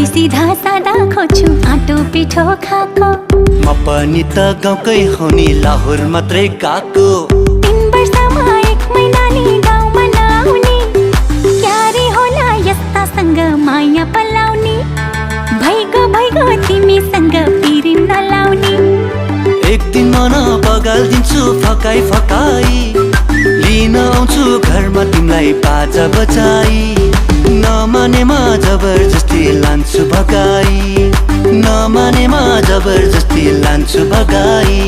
तिमी सिधा सादा खोज्छु आटो पिठो खाको। म पनि त गाउँकै हो नि लाहोर मात्रै गएको। 3 वर्षमा 1 महिना नि गाउँमा नआउने। क्यारे होला यस्तासँग माया पलाउने। भइगो तिमीसँग पिरिम नलाउने। एक दिन मन बगाल्दिन्छु फकाई फकाई। लिन आउँछु घरमा तिमीलाई बाजा बजाई। नमानेमा जबरजस्ती लान्छु भगाई। नमानेमा जबरजस्ती लान्छु भगाई।